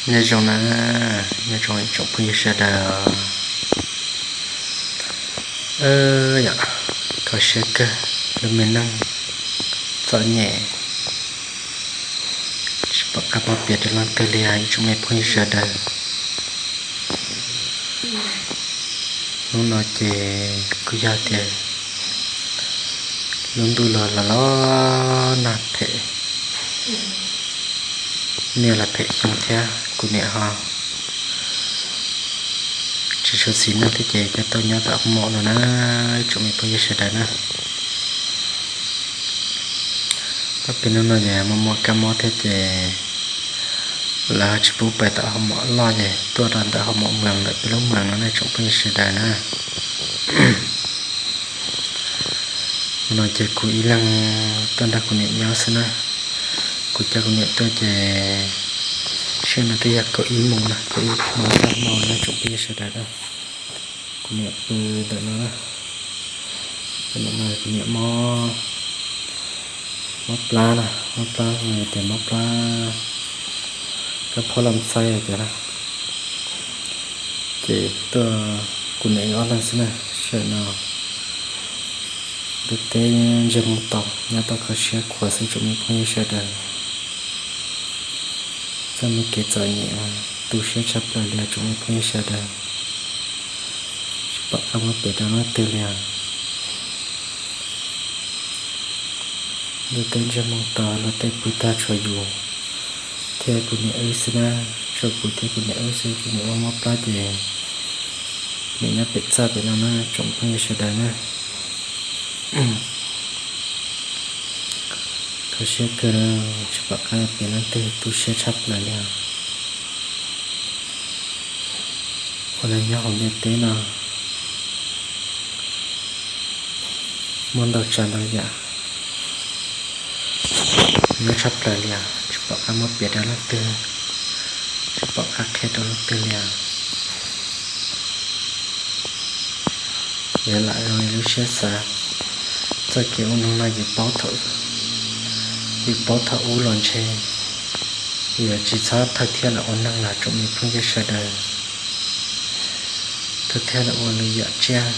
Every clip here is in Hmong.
Nyob zoo na, nyob zoo ib tsoom phooj ywg sawv daws. Yom, kho siab kawg, lub me neej txom nyem, tsis pom qab muab piav rau leej twg li ib tsoom me phooj ywg sawv daws. Hnub no ces kuj yog tias lub ntuj los los los nag phem, niaj los phem xyoo thiab kuv niam ho tsis tshua xis neej thiab ces coj tuaj nyob tom hoob mom no na, ib tsoom me phooj ywg sawv daws na. Ob peb hnub no ces muaj muaj kab mob thiab ces lawv ho tsis pub pais tom hoob mom loj ces tuaj rau ntawm hoob mom Mwees ntawm peb lub Mwees no na ib tsoom phooj ywg sawv daws na. Hnub no ces kuv ib leeg tuaj nrog kuv niam nyob xwb na. Kuv coj kuv niam tuaj ces sij hawm no twb yog kaum ib moos na, kaum ib moos tag hmo na ib tsoom phooj ywg sawv daws na. Kuv niam pw ntawm no na. Ntawm no kuv niam mob, mob plab na, mob plab tias mob plab kab phob laj xaib tias na. Ces tuaj kuv niam wb ob leeg xwb na, sij hawm no ntuj teb ntsiag moos to, nyob tau kho siab khuav xwb tsoom me phooj ywg sawv daws. Txoj me kev txom nyem tu siab tshaj plaws li os tsoom me phooj ywg sawv daws. Tsis pom qab muab piav rau leej twg li os. Ntuj teb ntsiag moos to, luag tej pw tag tshuav yus thiab kuv niam wb xwb na, tshuav kuv thiab kuv niam wb xwb, kuv niam ua mob plab ces niam nyob pem txaj pem no na tsoom phooj ywg sawv daws na. Kho siab kawg, tsis pom qab piav leej twg, tu siab tshaj plaws li os. Ua neeg nyob hauv ntiaj teb no muaj ntau tsav ntau yam nyob tshaj plaws li os, tsis pom qab muab piav rau leej twg, tsis pom qab qhia rau leej twg li os. Yog lam zoo li lub siab xav, txoj kev ua neeg no yus paub thaum, yus paub thaum ub los ntshe yus tsis txhob thawj thiab los ua neeg los tsoom me phooj ywg sawv daws. Thawj thiab los ua lwm yam tsiaj,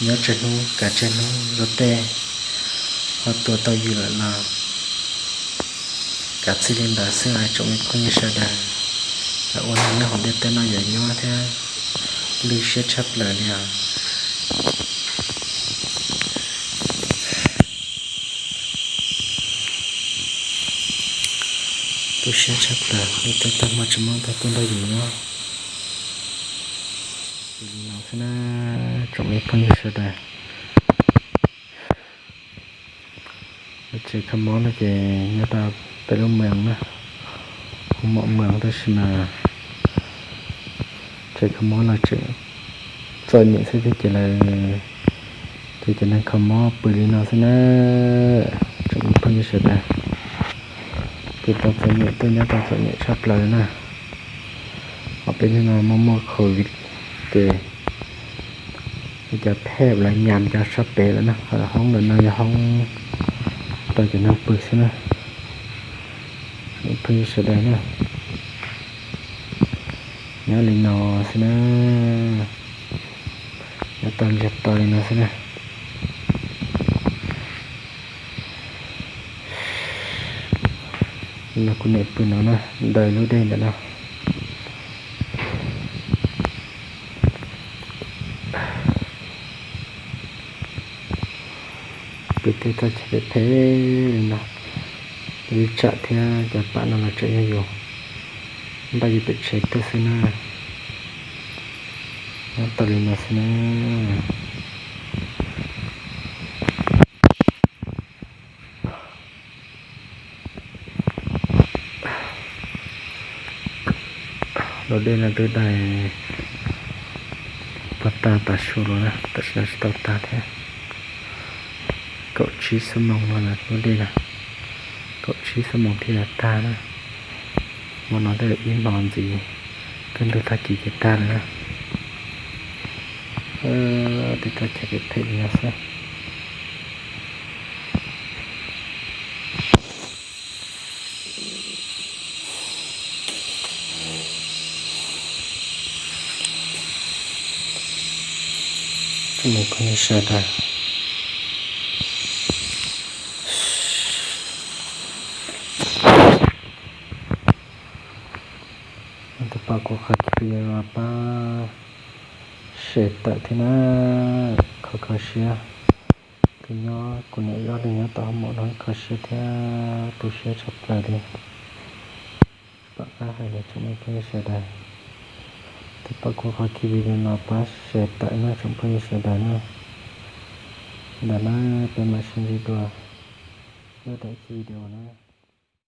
nyob tsawg hnub kav tsawg hnub, luag tej ho tua tau yus lawm los kav txij li ntawd xwb os tsoom me phooj ywg sawv daws. Los ua neeg nyob hauv ntiaj teb no yog nyob thiab lwj siab tshaj plaws li os. Tu siab tshaj plaws, lub teb tag hmo tsis muaj ntau tus nrog yus nyob li no xwb na tsoom me phooj ywg sawv daws. Tsev kho mob no ces nyob rau peb lub Mwees na, hoob mom Mwees tab sis mas tsev kho mob no tseem txom nyem xwb thiab ces lawv, ces cov neeg kho mob pw li no xwb na tsoom me phooj ywg sawv daws. Pw tau txom nyem tuaj nyob tau txom nyem tshaj plaws na. Ob peb hnub no muaj muaj covid ces cov phej lawv nyas cov sab pem lawm na, ho hoob ntawm no yog hoob rau cov neeg pw xwb na. Phooj ywg sawv daws na, nyob li no xwb na, nyob tau ntsiag to li no xwb na. No kuv niam pw no na, ntawm lub dej ntawm no. Pw tej toj chaw phem phem li no, ib tsam thiab cov pam no los tseem yog yus npaj yus pem tsev tuaj xwb na. Nyob tau li no xwb na. Lub dej no twb daig puag ta tav su los na, tam sim no tsis tau tag thiab. Kaum tsib xuab moos no lub dej no, kaum tsib xuab moos thiaj li tag na. Hmo no twb ib hmos ntxiv, twb ntuj tag kis ces tag lawm na. Tej toj chaw phem phem li no xwb. Tsoom phooj ywg sawv daws, tus pom kuv qhov video no pab share tawm thiab na, kho kho siab. Tus nyob kuv niam ib ob leeg nyob tom hoob maum no kho siab thiab tu siab tshaj plaws li. Pom qab hais rau tsoom phooj ywg sawv daws, tus pom kuv qhov video no pab share tawm na tsoom phooj ywg sawv daws na. Ntawd na, peb mam sib ntsib dua lwm daim video na.